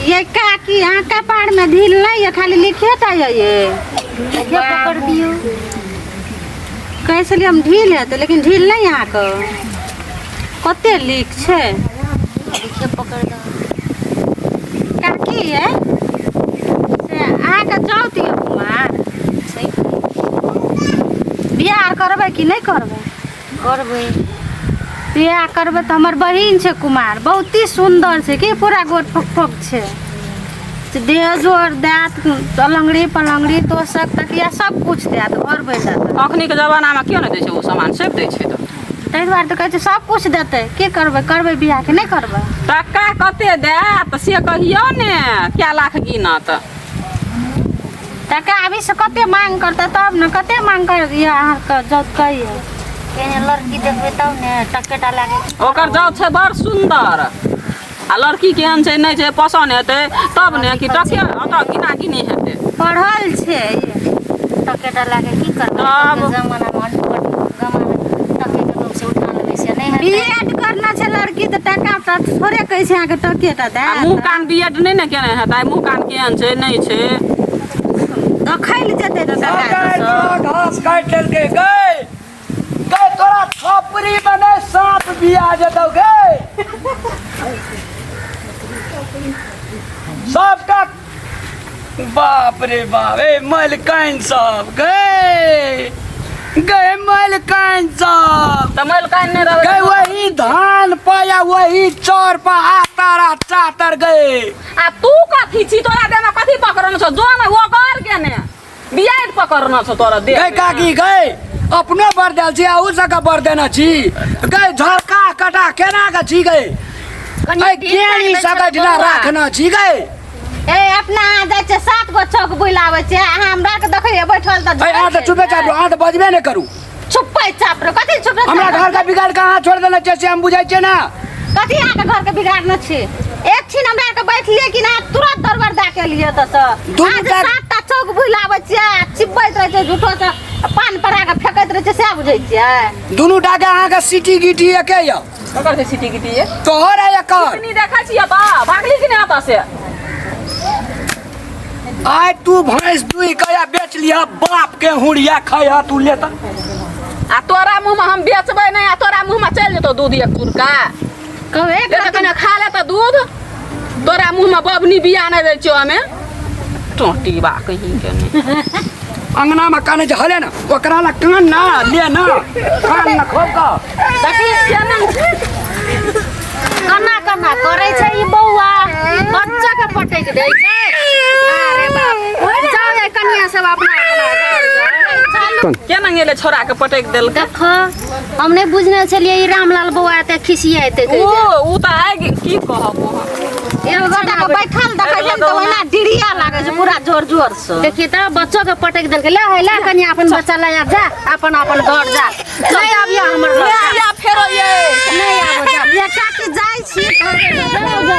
ये काकी अहाँ कपारमे ढील नहि यऽ, खाली लिखे टा यऽ। ये देखियौ, पकड़ दियौ। कहै छलियै हम ढील हेतै, लेकिन ढील नहि। अहाँके कते लीक छै? देखियौ, पकड़ दो। काकी, ये से अहाँके जाउ दियौ कुमार। छै। बियाह आर करबै कि नहि करबै? करबै। बियाह करबै तऽ हमर बहिन छै कुमार, बहुत ही सुन्दर छै कि पूरा गोट फक फक छै से देह जोर देत, अलंगड़ी पलंगड़ी, तोशक तकिया सब कुछ देत, घर बैठत। अखनी के जमानामे कियो नहि दै छै ओ सामान, सब दै छै तऽ। ताहि दुआरे तऽ कहै छै सब कुछ देतै। की करबै? करबै बियाह कि नहि करबै? टका कते देत से कहियौ ने, क्या लाख गिनत? टका अभी से कते मांग करतै तब ने, कते मांग कर अहाँके जब कहियौ। केहन लड़की देखबै तब ने, टकेटा लागे। ओकर जाउ छै बड़ सुन्दर आ लड़की केहन छै नहि छै, पसन्द हेतै तब ने, कि टके ओतऽ गिना गिनी हेतै? पढ़ल छै। टकेटा लागे की करबै? तब? टके जमानामे, अनपढ़ जमाना, टकेके लोक से उठा लेबै से नहि हेतै। बी एड करना छै लड़की तऽ टका तऽ थोड़े कहै छै अहाँके टके टा आ मुँह देत। कान बी एड नहि ने केने हेतै, मुँह कान केहन छै नहि छै। देखै लए जेतै तऽ टका गै, तऽ तोरा घास काटि लेलकै गै। गै, तोरा थोपड़ी मे नहि साँप बिया जेतौ गै। सबटा बाप रे बाप, ए मलकाइन सब गै, गै मलकाइन सब। तऽ मलकाइन नहि रहबै? गै, वही धान पाया, वही चौर पा आतारा चातर गै। आ तू कथी छी? तोरा देहमे कथी पकड़ने छौ? जो ने ओकर के ने बियाड पकड़ने छौ तोरा देह। गै काकी गै, अपनो बर देल छी, अहू सबके बर देने छी गै। झलका कटा केना के छी गै? कनि केनी सकै ढिला राखना छी गै। ए, अपना अहाँ जाइ छियै सात गो चौक बुलाबै छियै, अहाँ हमरा के देखैए बैठल तऽ अरे अहाँ तऽ चुपे चाप रहू, अहाँ तऽ बजबे नहि करू। चुप्पे चाप रहो। कथी चुप? हमरा घर के बिगाड़ के अहाँ छोड़ देने छियै से हम बुझै छियै ने। कथी अहाँके घर के बिगाड़ने छी? एक छिन हमरा के बैठलियै कि ना, तुरंत दरबर दए के लिए तऽ से दू अहाँ जे टा- सात टा चौक बुलाबै छियै आ चिपबैत रहै छियै, झूठो से पान परा के फेकैत रहै छियै, सएह बुझै छियै? दुनू टा के अहाँके सीटी गिटी एके यऽ। ककर छै सिटी गिटी ये? तोहर आ एकर। कनी देखै छियै तऽ भागली कि नहि एतऽ से? आइ तू भैंस दुहि के या बेच लिह, बाप के हुड़िया खैह तू ले तऽ। आ तोरा मुँहमे हम बेचबै नहि, आ तोरा मुँहमे चलि जेतौ दूध एक चुरका। कहू एक ले तऽ कने खा ले तऽ दूध। तोरा मुँहमे बबनी बिया नहि दै छियौ हमे, टोटी बा कहीं के नहि। अंगना में काने छै हले ना, ओकरा ला कान ना ले ना, कान ना खोप का। देखी केना। कना कना करै छै ई बौआ, बच्चा के पटक दै छै। अरे बाप, जाओ ये कनिया सब अपना अपना घर जाओ, चलू। केना गेलै, छोड़ा के पटकि देलकै। देख, हम नहि बुझने छलियै ई रामलाल बौआ एते खिसियाते। ओ उ तऽ आगि की कहब अहाँ। एक गोटा के बैठल देखै छै ने तऽ ओहिना डिरिया लागै छै पूरा जोर जोर से। देखिए तऽ बच्चो के पटक देलकै। ले है, ले कनिया, अपन बच्चा ले आब, जा अपन अपन घर जा। नहीं आबियो हमर ले घर। आया फेरो ये। नहीं आबो, जा। ये काकी, जाइ छी। जाओ, जाओ।